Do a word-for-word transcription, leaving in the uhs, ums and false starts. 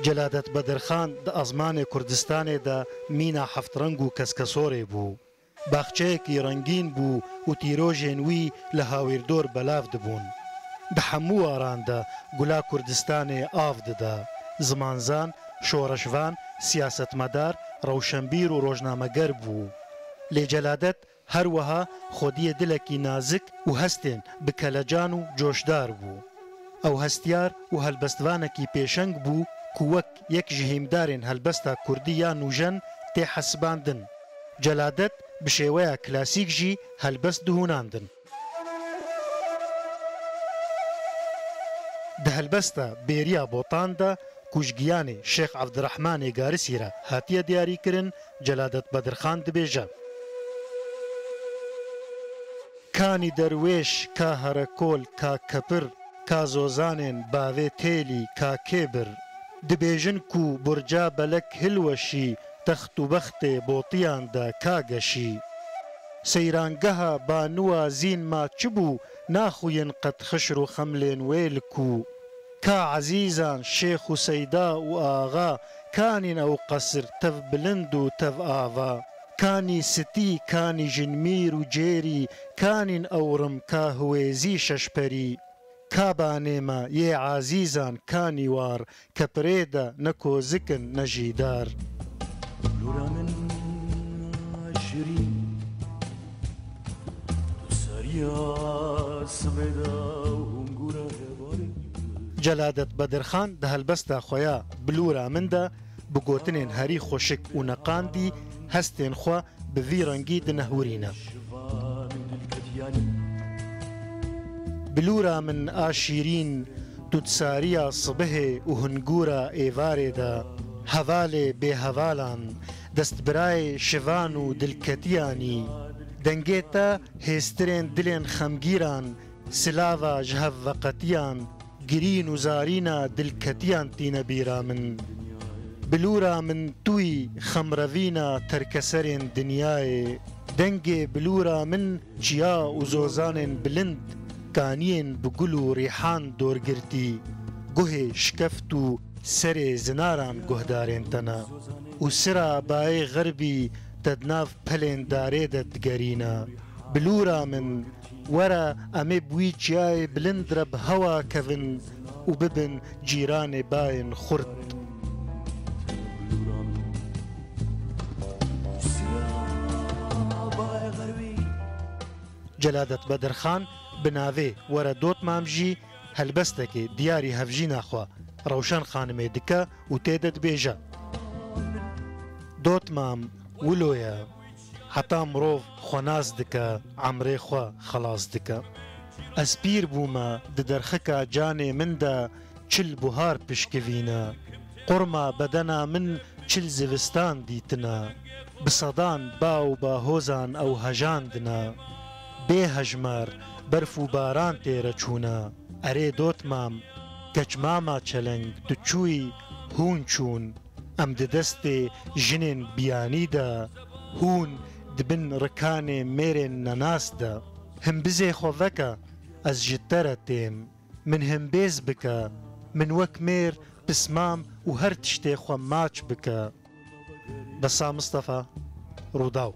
Celadet Bedirxan di ezmanê Kurdistanê de mîna heftreng û keskesorê bû. Baxçeyekî rengîn bû û tîrojên wî li hawîrdor belav dibûn. Di hemû waran de gula Kurdistanê av dida. Zimanzan, şoreşvan, siyasetmedar, rewşenbîr û rojnameger bû. Lê Celadet her wiha xwediyê dilekî nazik û hestên bi kelecan û coşdar bû. Ew hestiyar û helbestvanekî pêşeng bû ku wek yek ji hîmdarên helbesta kurdî ya nûjen tê hesibandin. Celadet bi şêweya klasîk jî helbest dihûnandin. Di helbesta Bêriya Botan de ku ji giyanê Şêx Evdirehmanê Garisî re hatiye diyarîkirin, Celadet Bedirxan dibêje: Kanî derwêş, ka herekol, ka kepir, ka zozanên bavê têlî, ka kêbir. Dibêjin ku burca belek hilweşî, text û bextê botiyan de ka geşî. Seyrangeha baniwa zîn ma çi bû, naxuyin qet xişr û xemlên wê li ku. Ka ezîzan, şêx û seyda û axa, kanîn ew qesir tev bilind û tev ava. Kanî sitî, kanî jinmîr û cêrî, kanîn ewrim ka hiwêzî şeşperî. Ka banê me yê ezîzan, kanî war, kepirê de ne kozik in ne jî dar. Lûra min şirîn, tu sariya sibê de hûngûra hevalê. Celadet Bedirxan di helbesta xwe ya Bilûra min de bi gotinên herî xweşik û neqandî hestên xwe bi vî rengî dinehwirîne. Bilûra min a şîrîn, tu di sariya sibihê û hingûra êvarê de, hevalê bêhevalan, destbirayê şivan û dilketiyan î. Dengê te hêstirên dilên xemgîran, silava ji hev veqetiyan, girîn û zarîna dilketiyan tîne bîra min. Bilûra min tu yî xemrevîna terkeserên dinyayê. Dengê bilûra min çiya û zozanên bilind, kaniyên bi gul û rîhan dorgirtî, guhê şikeft û serê zinaran guhdarên te ne. Û sira bayê xerbî te di nav pelên darê de digerîne. Bilûra min, were em ê bi wî çiyayê bilind re bi hewa kevin û bibin cîranê bayên xurt. Celadet Bedirxan bi navê Were Dotmam jî helbestekê diyarî hevjîna xwe Rewşen Xanimê dike û tê de dibêje: Dotmam wilo ye. Heta mirov xwe nas dike, emrê xwe xelas dike. Ez pîr bûme, di derxika canê min de çil buhar pişkivîne. Qurma bedena min çil zivistan dîtine. Bi sedan ba û bahozan ew hejandine. Bê hejmar berf û baran tê re çûne. Erê dotmam, keçmama çeleng tu çûyî, hûn çûn. Em di destê jinên biyanî de, hûn di bin rikanê mêrên nenas de. Himbizê xwe veke, ez ji te re têm. Min himbêz bike, min wek mêr pismam û her tiştê xwe maç bike. Besa Mistefa, Rûdaw.